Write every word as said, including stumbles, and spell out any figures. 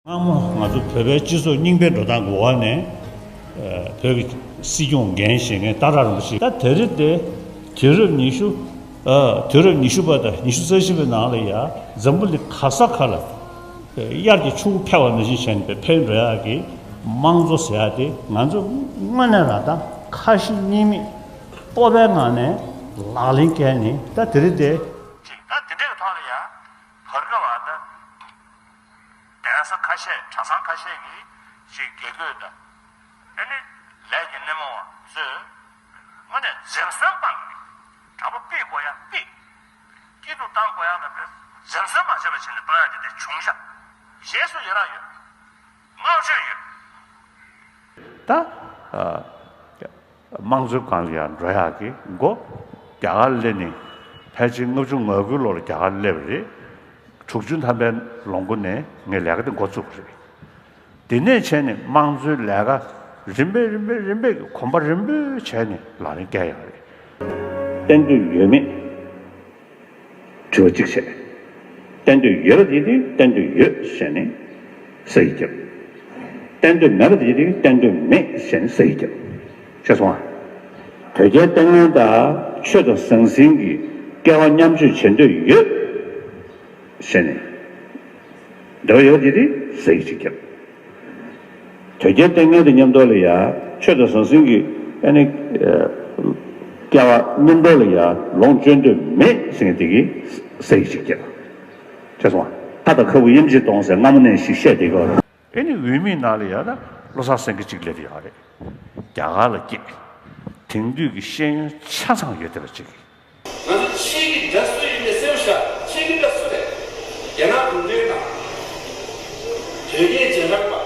སྔ་མོ་ང་ཚོ་བོད་པའི་སྤྱི་ཚོགས་རྙིང་པའི་འགྲོ་སྟངས་ཀྱི་འོག་ནས། ཨ། བོད་ཀྱི་སྲིད་སྐྱོང་འགན་བཞེས་མཁན་སྟག་བྲག་རིན་པོ་ཆེ། ད་དེ་རིང་དེ་དུས་རབས་ཉི་ཤུ། ཨ། དུས་རབས་ཉི་ཤུ་པ་དང་ཉི་ཤུ་རྩ་བཞི་པའི་ནང་ལ་ཡ་འཛམ་བུ་གླིང་ག་ས་ག་ལ་དབྱར་གྱི་ཆུ་བོ་འཕེལ་བ་ནང་བཞིན་བྱས་ནས་འཕེལ་འགྲོ་ཡག་གི་དམངས་གཙོ་ཟེར་ཡག་དེ་ང་ཚོ་དངོས་གནས་རང་ད་ཁ་ཞེ་གཉིས་མེད་སྤོབས་པའི་ངང་ནས་ལག་ལེན་བཀལ་ནས། ད་དེ་རིང་དེ་ཅིག་ད་དེ་འདྲའི་ཐོག་ལ་ཡ་བར་སྐབས་བ་ད། གདན་ས་ཁ་ཤས། གྲྭ་ཚང་ཁ་ཤས་ཀྱིས་ཅིག་དགེ་བསྐོས་དང་། ཨ་ནི་ལས་ཀྱི་སྣེ་མོ་བ་ཚོས་དངོས་གནས་འཛེམ་ཟོན་སྤངས་ནས་དྲག་པོ་ཕུད་དགོས་ཡ་ཕུད། སྐྱིད་སྡུག་བཏང་དགོས་ཡ་ལ་འཛེམ་ཟོན་མ་བྱས་པ་བྱས་ནས་བཏང་ཡ་དེ་འདྲ་བྱུང་ཤག་རྗེས་སུ་ཡི་རང་ཡོད། བསྔགས་བརྗོད་ཡོད། ད། ཨ། དམངས་གཙོའི་སྒང་ལ་ཡར་འགྲོ་ཡག་གི་འགོ་རྒྱ་གར་སླེབས་ནས། ཕལ་ཆེར་ལྔ་བཅུ་ང་དགུའི་ལོ་ལ་རྒྱ་གར་སླེབས་པ་རེད། དྲུག་ཅུ་ཐམ་པའི་ལོ་འགོ་ནས་ངས་ལས་ཀ་དེ་འགོ་བཙུགས་པ་རེད། དེ་ནས་བྱས་ནས་དམངས་གཙོའི་ལས་ཀ་རིམ་པས་རིམ་པས་རིམ་པས་ཀྱི་གོམ་པ་རིམ་པས་བྱས་ནས་ལག་ལེན་བཀལ་ཡག་རེད། བསྟན་དོན་ཡོད་མེད། དྲི་བ་གཅིག་བྱས། བསྟན་དོན་ཡོད་པ་དེ་དེ་བསྟན་དོན་ཡོད་ཟེར་ནས་ས་ཡིག་བརྒྱབ། བསྟན་དོན་མེད་པ་དེ་དེ་བསྟན་དོན་མེད་ཟེར་ནས་ས་ཡིག་བརྒྱབ། ཤེས་སོང་ང་། དོལ་རྒྱལ་བསྟེན་མཁན་དང་ཆོས་དང་ཟང་ཟིང་གི་སྐལ་བ་མཉམ་སྤྱོད་བྱེད་འདོད་ཡོད་ཟེར་ནས། འབྲེལ་བ་ཡོད་པ་དེ་དེ་ས་ཡིག་གཅིག་བརྒྱབ། དོལ་རྒྱལ་བསྟེན་མཁན་དང་མཉམ་དུ་ལ་ཡ་ཆོས་དང་ཟང་ཟིང་གི་ཨ་ནི་སྐལ་བ་མཉམ་དུ་ལ་ཡ་ལོངས་སྤྱོད་འདོད་མེད་ཟེར་མཁན་དེ་གིས་ས་ཡིག་གཅིག་བརྒྱབ། ཤེས་སོང་ང་། ཁ་དང་ཁ་སྤུ་གཡམ་གཅིག་གཏོང་ཟེར་སྔ་མོ་ནས་ཞིག་བཤད་བསྡད་ཡོད་རེད། ཨ་ནི་འོས་མིའི་ནང་ལ་ཡ་ད་བློ་བཟང་སེང་གེ་གཅིག་སླེབས་ཡོད་རེད། རྒྱ་གར་ལ་སྐྱེས། དེང་དུས་ཀྱི་ཤེས་ཡོན་ཆ་ཚང་ཡོད་བསྡད་པ་གཅིག་ང་ཚོ་ཕྱིའི་དགྲ་སུ་ཡིན་མིན་གསལ་པོ་བཞག་ཕྱིའི་དགྲ་སུ་རེད། རྒྱ་ནག་གུང་ཁྲན་དང་། དོལ་རྒྱལ་རྗེས་འབྲང་པ།